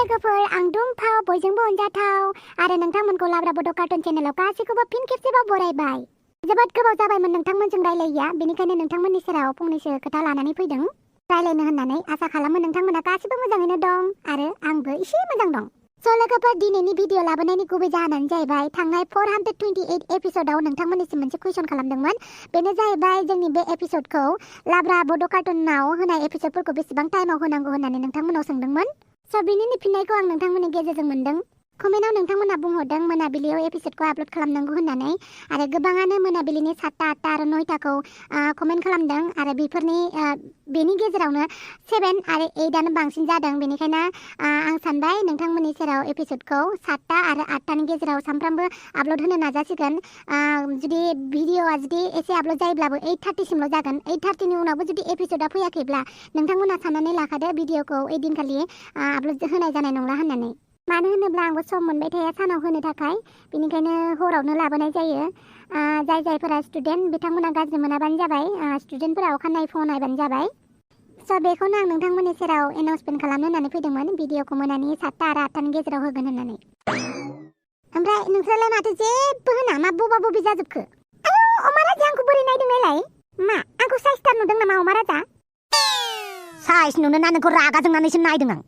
लोगोफोर आं दुमफाव बयजोंबो अनजाथाव आरो नोंथांमोनखौ लाब्रा बड' कार्टुन चेनेलाव गासैखौबो फिन खेबसेबाव बरायबाय। जोबोद गोबाव जाबायमोन नोंथांमोनजों रायलायैया, बेनिखायनो नोंथांमोननि सेराव फंनैसो खोथा लानानै फैदों। रायलायनो होननानै आसा खालामो नोंथांमोना गासिबो मोजाङैनो दं आरो आंबो एसे मोजां दं। लोगोफोर दिनैनि भिडिअ लाबोनायनि गुबै जाहोनानो जाहैबाय थांनाय 428 एपिसोडआव नोंथांमोननिसिम मोनसे कुइसन खालामदोंमोन। बेनो जाहैबाय जोंनि बे एपिसोडखौ लाब्रा बड' कार्टुनाव होनाय एपिसोडफोरखौ बेसेबां टाइमाव होनांगौ होननानै नोंथांमोनाव सोंदोंमोन। बिनि फिननायखौ आं नोंथांमोननि गेजेरजों मोनदों। कमेन्टआव नोंथांमोना बुंहरदों मोनाबिलियाव एपिसोडखौ आपल'ड खालामनांगौ होननानै आरो गोबाङानो मोनाबिलिनि 7टा 8टा आरो 9टाखौ कमेन्ट खालामदों आरो बेनि गेजेरावनो 7 आरो 8आनो बांसिन जादों। बेनिखायनो आं सानबाय नोंथांमोननि सेराव एपिसोडखौ 7टा आरो 8टानि गेजेराव सानफ्रामबो आपल'ड होनो नाजासिगोन। जुदि भिडिअआ एसे आपल'ड जायोब्लाबो 8:30सिमल' जागोन। 8:30नि उनावबो जुदि एपिसोडआ फैयाखैब्ला नोंथांमोना साननानै लाखादो भिडिअखौ ओइदिनखालि आपल'ड होनाय जानाय नंला होननानै। मानो होनोब्ला आंबो सम मोनबाय थाया सानाव होनो थाखाय, बेनिखायनो हरावनो लाबोनाय जायो। जायफोरा स्टुडेन्ट बिथांमोना गाज्रि मोनाबानो जाबाय, स्टुडेन्टफोरा अखानायै फन नायबानो जाबाय। बेखौनो आं नोंथांमोननि सेराव एनाउन्समेन्ट खालामनो होननानै फैदोंमोन, भिडिअखौ मोनानि 7टा आरो 8टानि गेजेराव होगोन होननानै। ओमफ्राय नोंसोरलाय माथो जेबो होना, मा बबा बबि जाजोबखो? अमा राजा आंखौ बोरै नायदों नायलाय? मा आंखौ साइसथार नुदों नामा अमा राजा? साइस नुनो ना नोंखौ रागा जोंनानैसो नायदों आं।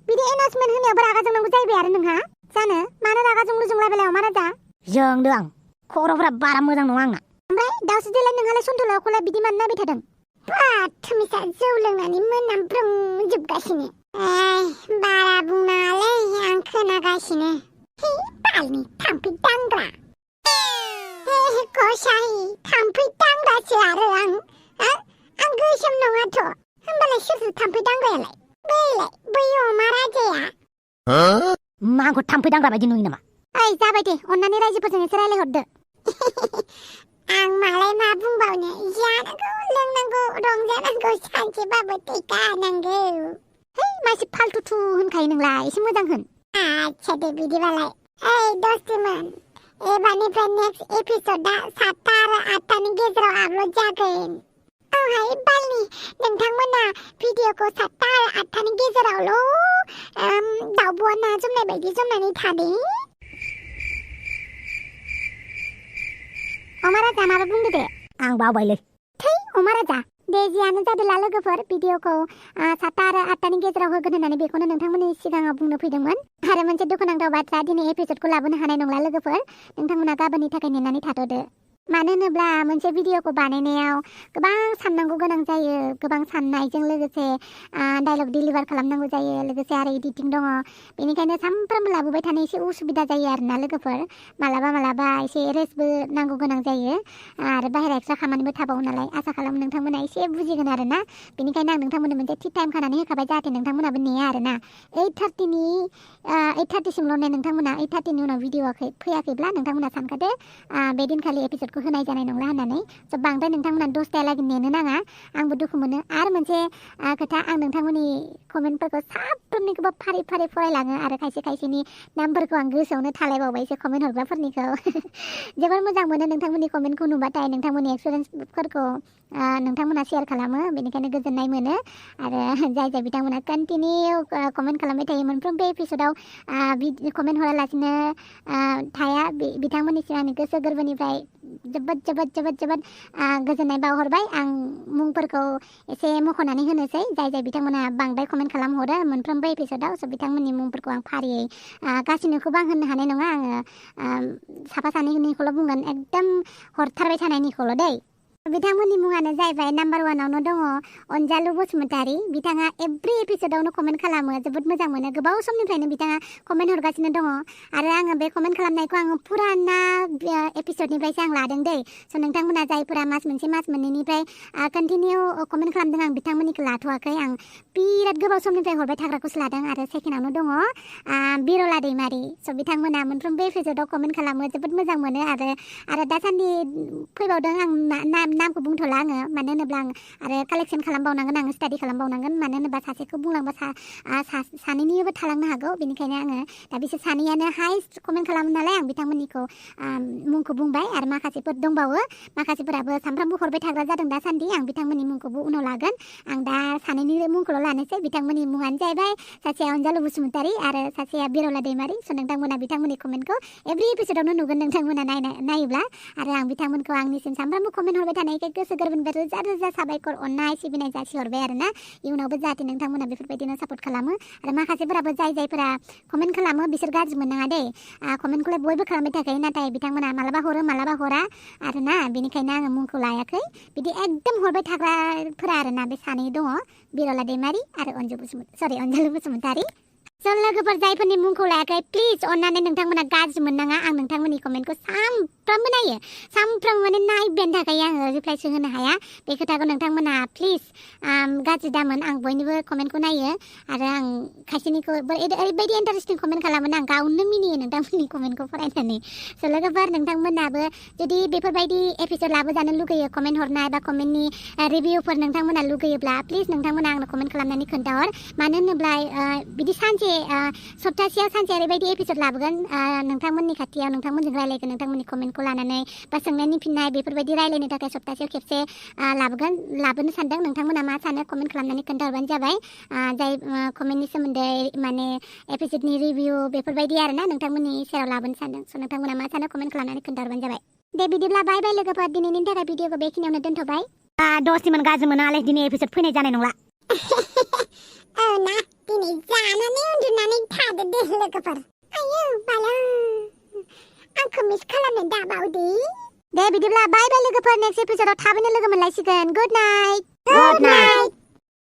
बिदि एनाउन्समेन्ट होनायावबो रागा जोंनांगौ जाहैबाय आरो नोंहा? जानो मानो रागा जोंलायबाय अमा राजा? जोंदों आं, खर'फोरा बारा मोजां नङा आंना। ओमफ्राय दावसो देलाय नोंहालाय सन्थलाखौलाय बिदि मानो नायबाय थादों? थुमिसा जौ लोंनानै मोनामब्रुंजोबगासिनो। बारा बुंनाङालै, आं खोनागासिनो। बालनि थाम्फै दांग्रा। गसाइ थाम्फै दांग्रासो आरो आं गोसोम नङाथ'। होमबालाय सोरथो थाम्फै दांग्रायालाय? बै अमा राजाया। मा आंखौ थाम्फै दांग्रा बायदि नुयो नामा? जाबाय दे, अन्नानै रायजोफोरजों एसे रायलायहरदो। आं मालाय मा बुंबावनो, जानांगौ लोंनांगौ रंजानांगौ, सानसेबाबो टिकानांगौ। मासे फाल्थुथु होनखायो नोंलाय, एसे मोजां होन। आच्छा दे बिदिबालाय। दस्तिमोन, एबारनिफ्राय नेक्स्ट एपिसोडआ 7टा आरो 8टानि गेजेराव आपल'ड जागोन। बालनि नोंथांमोना भिडिअखौ 7टा आरो 8टानि गेजेरावल' दाउब'आ ना जमनाय बायदि जमनानै थादे। अमा राजा माबा बुंदो दे। आं बावबायलै। अमा राजा दे, जियानो जादोला लोगोफोर, भिडिअखौ 7टा आरो 8टानि गेजेराव होगोन होननानै बेखौनो नोंथांमोननि सिगाङाव बुंनो फैदोंमोन। आरो मोनसे दुखुनांथाव बाथ्रा, दिनै एपिसोडखौ लाबोनो हानाय नंला लोगोफोर। नोंथांमोना गाबोननि थाखाय नेनानै थाथ'दो। मानो होनोब्ला मोनसे भिडिअखौ बानायनायाव गोबां साननांगौ गोनां जायो, गोबां साननायजों लोगोसे डायलग डिलिभार खालामनांगौ जायो, लोगोसे आरो एडिटिं दङ। बेनिखायनो सानफ्रामबो लाबोबाय थानो एसे उसुबिदा जायो आरोना लोगोफोर। मालाबा एसे रेस्टबो नांगौ गोनां जायो आरो बाहेरा एक्सट्रा खामानिबो थाबावो नालाय। आसा खालामो नोंथांमोना एसे बुजिगोन आरोना। बेनिखायनो आं नोंथांमोननो मोनसे थि टाइम खानानै होखाबाय, जाहाथे नोंथांमोनाबो नेया आरोना। 8:30सिमल' ने नोंथांमोना। 8:30नि उनाव भिडिअआ फैयाखैब्ला नोंथांमोना सानखादो बे दिनखालि एपिसोडखौ होनाय जानाय नंला होननानै। बांद्राय नोंथांमोना 10टायालागै नेनो नाङा, आंबो दुखु मोनो। आरो मोनसे खोथा, आं नोंथांमोननि कमेन्टफोरखौ साफ्रोमनिखौबो फारि फरायलाङो आरो खायसेनि नामफोरखौ आं गोसोआवनो थालायबावबायसो कमेन्ट हरग्राफोरनिखौ। जोबोर मोजां मोनो नोंथांमोननि कमेन्टखौ नुबाथाय, नोंथांमोननि एक्सपिरियेन्सफोरखौ नोंथांमोना शेयार खालामो, बेनिखायनो गोजोननाय मोनो। आरो जाय बिथांमोना कन्टिनिउ कमेन्ट खालामबाय थायो, मोनफ्रोमबो एपिसोडआव कमेन्ट हरालासिनो थाया, बिथांमोननिसिम आंनि गोसो गोरबोनिफ्राय जोबोद गोजोननाय बावहरबाय। आं मुंफोरखौ एसे मख'नानै होनोसै, जाय बिथांमोना बांद्राय कमेन्ट खालामहरो मोनफ्रोमबो एपिसोडआव। बिथांमोननि मुंफोरखौ आं फारियै गासिनिखौबो आं होननो हानाय नङा। आङो साफा सानैनिखौल' बुंगोन, एकदम हरथारबाय थानायनिखौल' दै। बिथांमोननि मुङानो जाहैबाय, नाम्बार 1आवनो दङ अनजालु बसुमतारी। बिथाङा एभ्रि एपिसोडआवनो कमेन्ट खालामो, जोबोद मोजां मोनो। गोबाव समनिफ्रायनो बिथाङा कमेन्ट हरगासिनो दङ आरो आङो बे कमेन्ट खालामनायखौ आङो फुराना एपिसोडनिफ्रायसो आं लादों दै। नोंथांमोना जायफोरा मास मोनसे मास मोननैनिफ्राय कन्टिनिउ कमेन्ट खालामदों, आं बिथांमोननिखौ लाथ'वाखै। आं बिराद गोबाव समनिफ्राय हरबाय थाग्राखौसो लादों। आरो सेकेन्डआवनो दङ बिरला दैमारि। बिथांमोना मोनफ्रोमबो एपिसोडआव कमेन्ट खालामो, जोबोद मोजां मोनो। आरो दासान्दि फैबावदों, आं नामखौ बुंथ'ला आङो मानो होनोब्ला आरो कालेक्सन खालामबावनांगोन आङो स्टाडि खालामबावनांगोन मानो होनोबा सासेखौ बुंलांबा सानैनिबो थालांनो हागौ बेनिखायनो आङो दा बिसोर सानैयानो हाइस्ट कमेन्ट खालामो नालाय आं बिथांमोननिखौ मुंखौ बुंबाय आरो माखासेफोर दंबावो माखासेफोराबो सानफ्रामबो हरबाय थाग्रा जादों दासान्दि आं बिथांमोननि मुंखौबो उनाव लागोन आं दा सानैनि मुंखौल' लानोसै बिथांमोननि मुङानो जाहैबाय सासेया अनजालु बसुमतारी आरो सासेया बिरला दैमारि स' नोंथांमोना बिथांमोननि कमेन्टखौ एभ्रि एपिसोडावनो नुगोन नोंथांमोना नायोब्ला आरो आं बिथांमोनखौ आंनिसिम सानफ्रामबो कमेन्ट हरबाय थानायखाय गोसो गोरबोनिफ्राय रोजा रोजा साबायखर अननाय सिबिनाय जासिहरबाय आरोना इयुनावबो जाहाथे नोंथांमोना बेफोरबायदिनो सापर्ट खालामो आरो माखासेफोराबो जायफोरा कमेन्ट खालामो बिसोर गाज्रि मोननाङा दे कमेन्टखौलाय बयबो खालामबाय थाखायो नाथाय बिथांमोना मालाबा हरो मालाबा हरा आरोना बेनिखायनो आङो मुंखौ लायाखै बिदि एकदम हरबाय थाग्राफोरा आरोना बे सानै दङ बिरला दैमारि आरो अनजालु बसुमतारी स' लोगोफोर जायफोरनि मुंखौ लायाखै प्लिज अननानै नोंथांमोना गाज्रि मोननाङा आं नोंथांमोननि कमेन्टखौ सानफ्रामबो नायो सानफ्रामबो माने नायबायानो थाखायो आङो रिप्लाइसो होनो हाया बे खोथाखौ नोंथांमोना प्लिज गाज्रि दामोन आं बयनिबो कमेन्टखौ नायो आरो आं खायसेनिखौ ओरैबायदि इन्टारेस्टिं कमेन्ट खालामो आं गावनो मिनियो नोंथांमोननि कमेन्टखौ फरायनानै स' लोगोफोर नोंथांमोनाबो जुदि बेफोरबायदि एपिसड लाबोजानो लुगैयो कमेन्ट हरनाय बा कमेन्टनि रिभिउफोर नोंथांमोना लुगैयोब्ला प्लिज नोंथांमोना आंनो कमेन्ट खालामनानै खोन्थाहर मानो होनोब्ला बिदि सानसे सप्तासेयाव सानसे ओरैबायदि एपिसड लाबोगोन नोंथांमोननि खाथियाव नोंथांमोनजों रायलायगोन नोंथांमोननि कमेन्टखौ लानानै बा सोंनायनि फिननाय बेफोरबायदि रायलायनो थाखाय सप्तासेयाव खेबसे लाबोनो सानदों नोंथांमोना मा सानो कमेन्ट खालामनानै खोन्थाहरबानो जाबाय जाय कमेन्टनि सोमोन्दै माने एपिसडनि रिभिउ बेफोरबायदि आरोना नोंथांमोननि सेराव लाबोनो सानदों स' नोंथांमोना मा सानो कमेन्ट खालामनानै खोन्थाहरबानो जाबाय दे बिदिब्ला बाय बाय लोगोफोर दिनैनि थाखाय भिडिअखौ बेखिनियावनो दोनथ'बाय दसेमोन गाज्रि मोनालाय दिनै एपिसड फैनाय जानाय नंला औ ना दिनै जानानै उन्दुनानै थादो दे लोगोफोर आयौ बाला आंखौ मिस खालामनो दाबावदे दे बिदिब्ला बाय बाय लोगोफोर नेक्स्ट एपिसोडाव थाबैनो लोगो मोनलायसिगोन गुड नाइट